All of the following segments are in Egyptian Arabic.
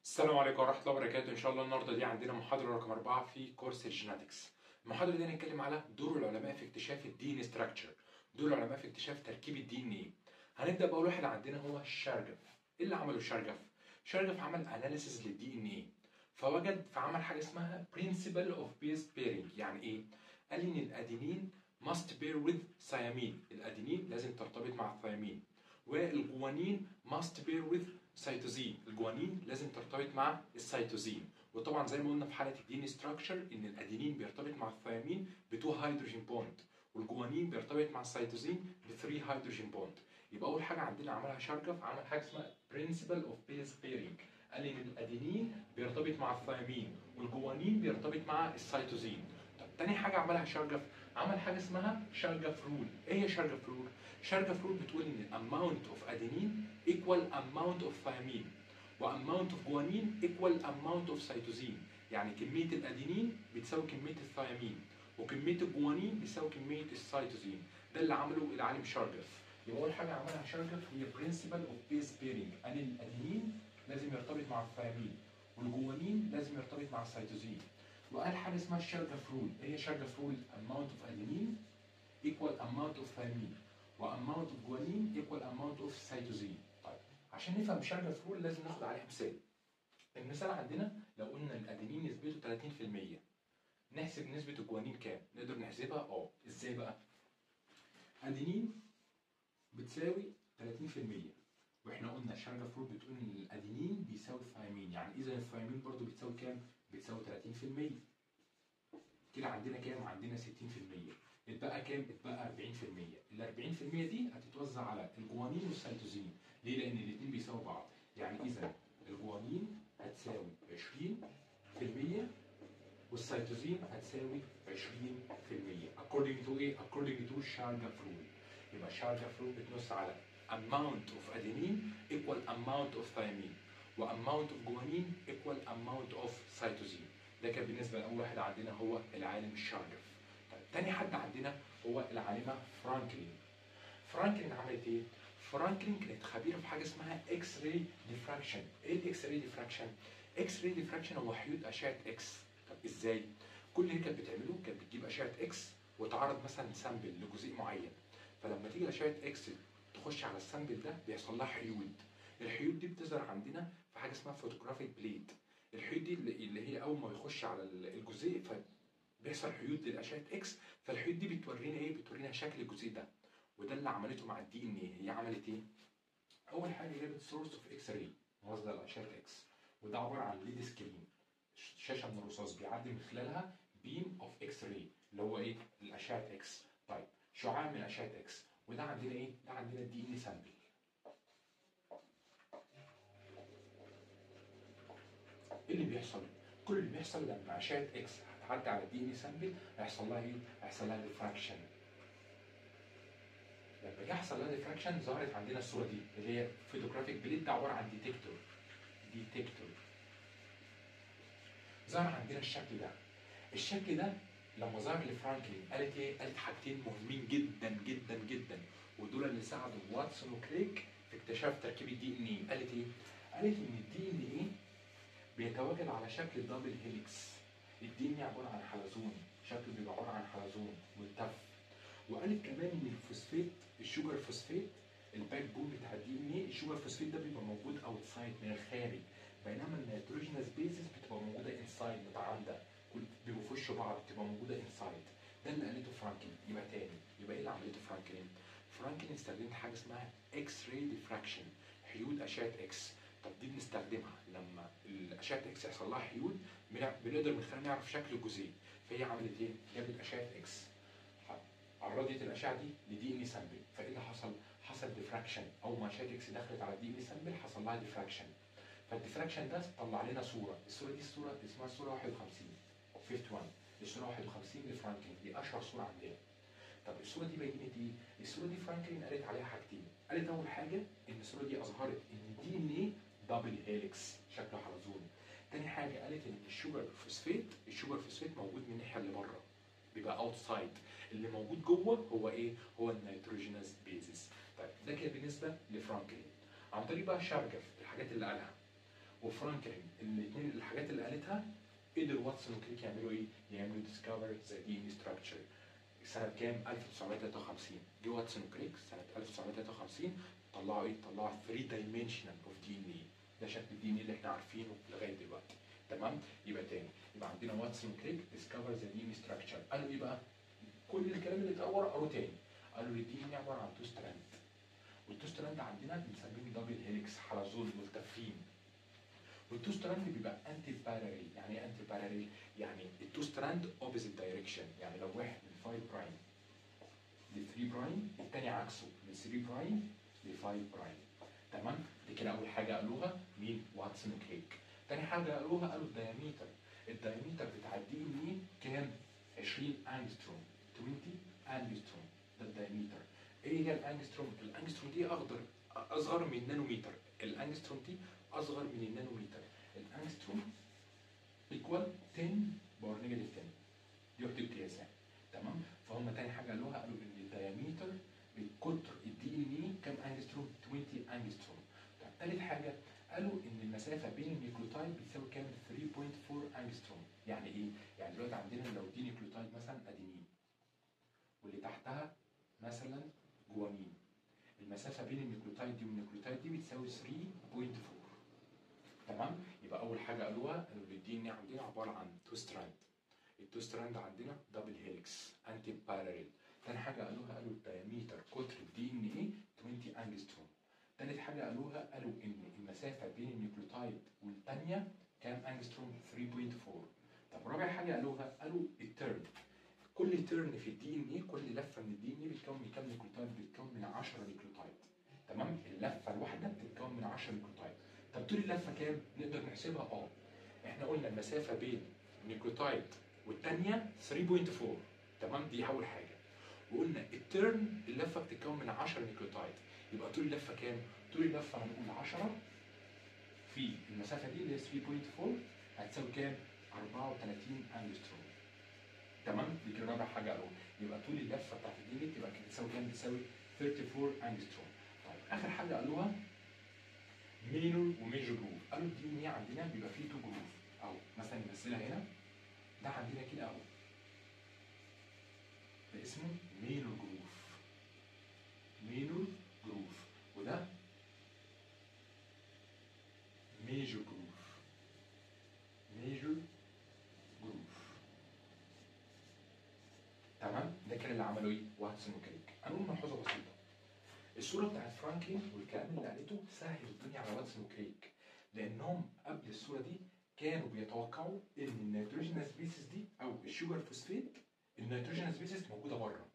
السلام عليكم ورحمة الله وبركاته. إن شاء الله النهاردة دي عندنا محاضرة رقم 4 في كورس ال genetics. المحاضرة دي هنتكلم على دور العلماء في اكتشاف ال DNA structure، دور العلماء في اكتشاف تركيب ال DNA. هنبدأ بأول واحد عندنا هو شارجف. إيه اللي عمله شارجف؟ شارجف عمل analysis لل DNA، فوجد فعمل حاجة اسمها principle of base pairing. يعني إيه؟ قال إن ال adenine must pair with thymine، الأدينين لازم ترتبط مع الثيامين، وال guanine must pair with cytosine، ال guanine لازم ترتبط مع السيتوزين. وطبعا زي ما قلنا في حاله ال DNA structure ان الادينين بيرتبط مع الثيامين ب 2 hydrogen bond، وال guanine بيرتبط مع السيتوزين ب 3 hydrogen bond. يبقى اول حاجة عندنا عملها شارجف، عمل حاجة اسمها principle of base pairing، قال ان الادينين بيرتبط مع الثيامين والجوانين بيرتبط مع السيتوزين. طب تاني حاجة عملها شارجف، عمل حاجة اسمها Chargaff rule. ايه هي Chargaff rule؟ Chargaff rule بتقول ان amount of adenine equal amount of thymine و amount of guanine equal amount of cytosine. يعني كمية الادينين بتساوي كمية الثيامين وكمية الجوانين بتساوي كمية السيتوزين. ده اللي عمله العالم شارجف. يبقى اول حاجة عملها شارجف هي principle of base pairing، قال الادينين لازم يرتبط مع الثيامين والجوانين لازم يرتبط مع السيتوزين. وقال حاجة اسمها Chargaff rule. ايه هي Chargaff rule؟ amount of adenine equal amount of thymine و amount of guanine equal amount of cytosine. طيب عشان نفهم Chargaff rule لازم ناخد عليها مثال. المثال عندنا لو قلنا الادينين نسبته 30%، نحسب نسبه الجوانين كام؟ نقدر نحسبها ازاي بقى؟ ادينين بتساوي 30%، واحنا قلنا Chargaff rule بتقول ان الادينين بيساوي الثيامين، يعني اذا الثيامين برضو بتساوي كام؟ بتساوي 30%. كده عندنا كام؟ عندنا 60%. اتبقى كام؟ اتبقى 40%. ال 40% دي هتتوزع على الجوانين والسيتوزين. ليه؟ لان الاثنين بيساووا بعض. يعني اذا الجوانين هتساوي 20% والسيتوزين هتساوي 20% according to ايه؟ according to Chargaff rule. يبقى Chargaff rule بتنص على amount of adenine equal amount of thymine و amount of guanine equal amount of cytosine. ده كان بالنسبة لأول واحد عندنا هو العالم شارجف. طيب تاني حد عندنا هو العالمة فرانكلين. فرانكلين عملت ايه؟ فرانكلين كانت خبيرة في حاجة اسمها X-ray diffraction. ايه ال X-ray diffraction؟ X-ray diffraction هو حيود أشعة اكس. طب ازاي؟ كل اللي كانت بتعمله كانت بتجيب أشعة اكس وتعرض مثلا sample لجزيء معين، فلما تيجي أشعة اكس تخش على ال sample ده بيحصل لها حيود. الحيود دي بتظهر عندنا في حاجة اسمها photographic plate. الحيود دي اللي هي اول ما يخش على الجزيء فبيحصل حيود للاشعه اكس، فالحيود دي بتورينا ايه؟ بتورينا شكل الجزيء ده. وده اللي عملته مع ال DNA. هي عملت ايه؟ اول حاجة جابت source of X-ray، مصدر لاشعه اكس، وده عبارة عن lead screen، شاشة من الرصاص بيعدي من خلالها beam of X-ray اللي هو ايه؟ الاشعة اكس. طيب شعاع من اشعه اكس، وده عندنا ايه؟ ده عندنا ال DNA sample. ايه اللي بيحصل؟ كل اللي بيحصل لما اشعه اكس هتعدي على ال DNA sample هيحصل لها ايه؟ هيحصل لها diffraction. لما يحصل لها diffraction ظهرت عندنا الصورة دي اللي هي photographic plate، ده عبارة عن detector. detector. ظهر عندنا الشكل ده. الشكل ده لما ظهر لفرانكلين قالت ايه؟ قالت حاجتين مهمين جدا جدا جدا، ودول اللي ساعدوا واتسون وكريك في اكتشاف تركيب ال DNA. قالت ايه؟ قالت ان ال DNA بيتواجد على شكل double helix. ال DNA عبارة عن حلزون، شكله بيبقى عبارة عن حلزون ملتف. وقالت كمان ان ال phosphate، ال sugar phosphate، ال backbone بتاع ال DNA، ال sugar phosphate ده بيبقى موجود outside من الخارج، بينما ال nitrogenous bases بتبقى موجودة inside، متعامده، بيبقوا في وش بعض، بتبقى موجودة inside. ده اللي قالته فرانكلين. يبقى تاني، يبقى ايه اللي عملته فرانكلين؟ فرانكلين استخدمت حاجة اسمها X-ray diffraction، حيود اشعه اكس. طب دي بنستخدمها لما الاشعة اكس يحصل لها حيود بنقدر من خلالها نعرف شكل الجزيء. فهي عملت ايه؟ جابت اشعه اكس، عرضت الاشعة دي ل DNA sample، فايه اللي حصل؟ حصل diffraction. اول ما اشعه اكس دخلت على ال DNA sample حصل لها diffraction، فال diffraction ده طلع لنا صوره. الصورة دي الصورة اسمها الصورة 51 51، الصورة 51 لفرانكلين، دي اشهر صوره عندنا. طب الصورة دي بينت ايه؟ الصورة دي فرانكلين قالت عليها حاجتين. قالت اول حاجة ان الصورة دي اظهرت ان ال DNA double helix، شكله حلزوني. تاني حاجة قالت ان ال sugar phosphate، ال sugar phosphate موجود من الناحية اللي بره، بيبقى outside، اللي موجود جوه هو ايه؟ هو ال nitrogenous bases. طيب ده كده بالنسبة لفرانكلين. عن طريق بقى شارجف الحاجات اللي قالها. وفرانكلين الاثنين الحاجات اللي قالتها قدر واتسون وكريك يعملوا ايه؟ يعملوا discover the DNA structure. سنة كام؟ 1953. جه واتسون وكريك سنة 1953 طلعوا ايه؟ طلعوا 3 dimensional of DNA. ده شكل ال DNA اللي احنا عارفينه لغاية دلوقتي. تمام؟ يبقى تاني، يبقى عندنا واتسون وكريك discover the DNA structure. قالوا ايه بقى؟ كل الكلام اللي اتقال ورا قالوه تاني. قالوا ال DNA عبارة عن two strand، وال two strand عندنا بنسميهم double helix، حلزون ملتفين. وال two strand بيبقى antiparallel. يعني ايه antiparallel؟ يعني ال two strand opposite direction، يعني لو واحد من 5 prime ل 3 prime الثاني عكسه من 3 prime ل 5 prime. تمام؟ دي كده اول حاجة قالوها مين؟ واتسون وكريك. تاني حاجة قالوها، قالوا ال diameter، ال diameter بتاع ال DNA كام؟ 20 انجستروم، 20 انجستروم ده ال diameter. ايه هي الانجستروم؟ الانجستروم دي اخضر اصغر من النانوميتر، الانجستروم دي اصغر من النانوميتر. ال angstrom equal 10 power negative 10، دي وحده قياس يعني. تمام؟ فهم تاني حاجة قالوها، قالوا ان ال diameter بقطر ال DNA كام انجستروم؟ 20 انجستروم. طب تالت حاجة قالوا ان المسافة بين ال nucleotide بتساوي كام؟ 3.4 انجستروم. يعني ايه؟ يعني دلوقتي عندنا لو دي nucleotide مثلا ادينين واللي تحتها مثلا جوانين، المسافة بين ال nucleotide دي وال nucleotide دي بتساوي 3.4. تمام؟ يبقى اول حاجة قالوها قالوا ال DNA عندنا عبارة عن two strand، ال two strand عندنا double helix antiparallel. تاني حاجة قالوها قالوا ال diameter قطر ال DNA 20 انجستروم. تالت حاجة قالوها قالوا ان المسافة بين ال nucleotide والثانية كام انجستروم؟ 3.4. طب رابع حاجة قالوها قالوا ال turn، كل turn في ال DNA، كل لفه من ال DNA بتتكون من كام nucleotide؟ بتتكون من 10 nucleotide. تمام؟ اللفة الواحدة بتتكون من 10 nucleotide. طب طول اللفة كام؟ نقدر نحسبها. احنا قلنا المسافة بين nucleotide والثانية 3.4. تمام؟ دي اول حاجة. وقلنا ال turn اللفة بتتكون من 10 nucleotide، يبقى طول اللفة كام؟ طول اللفة هنقول 10 في المسافة دي اللي هي 3.4 هتساوي كام؟ 34 انجستروم. تمام؟ دي كده رابع حاجة قالوها. يبقى طول اللفة بتاعت ال DNA تبقى بتساوي كام؟ بتساوي 34 انجستروم. طيب اخر حاجة قالوها minor و major groove. قالوا ال DNA عندنا بيبقى فيه two groove، اهو مثلا نمثلها هنا، ده عندنا كده اهو، ده اسمه minor groove، minor groove، وده major groove، major groove. تمام؟ ده كان اللي عملوه ايه؟ واتسون وكريك. هنقول ملحوظة بسيطة. الصورة بتاعت فرانكلين والكلام اللي قالته سهل الدنيا على واتسون وكريك، لانهم قبل الصورة دي كانوا بيتوقعوا ان ال nitrogenous bases دي او ال sugar phosphate، ال nitrogenous bases موجودة بره.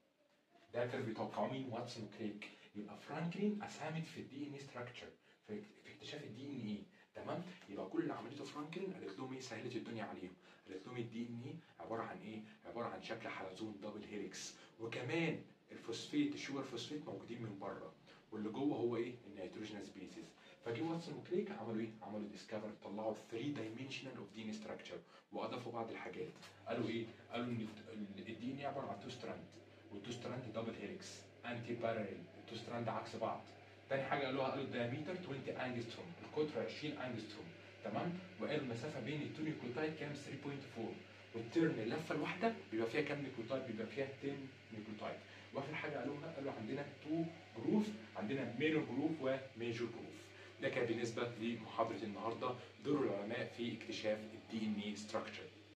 ده كانوا بيتوقعوا مين؟ واتسون وكريك. يبقى فرانكلين اسهمت في ال DNA structure، في اكتشاف ال DNA. تمام؟ يبقى كل اللي عملته فرانكلين قالت لهم ايه؟ سهلت الدنيا عليهم. قالت لهم ال DNA عبارة عن ايه؟ عبارة عن شكل حلزون double helix، وكمان ال phosphate ال sugar phosphate موجودين من بره، واللي جوه هو ايه؟ ال nitrogenous bases. فجه واتسون وكريك عملوا ايه؟ عملوا discover، طلعوا 3 dimensional of DNA structure، واضافوا بعض الحاجات. قالوا ايه؟ قالوا ان ال DNA عبارة عن two strand، وال two strand double helix antiparallel، ال two strand عكس بعض. تاني حاجة قالوها قالوا ال diameter 20 انجستروم، القطر 20 انجستروم. تمام؟ وقالوا المسافة بين ال two nucleotide كام؟ 3.4. وال turn اللفة الواحدة بيبقى فيها كام nucleotide؟ بيبقى فيها 10 nucleotide. واخر حاجة قالوها قالوا عندنا two groove، عندنا minor groove و major groove. ده كان بالنسبة لمحاضره النهارده، دور العلماء في اكتشاف ال DNA structure.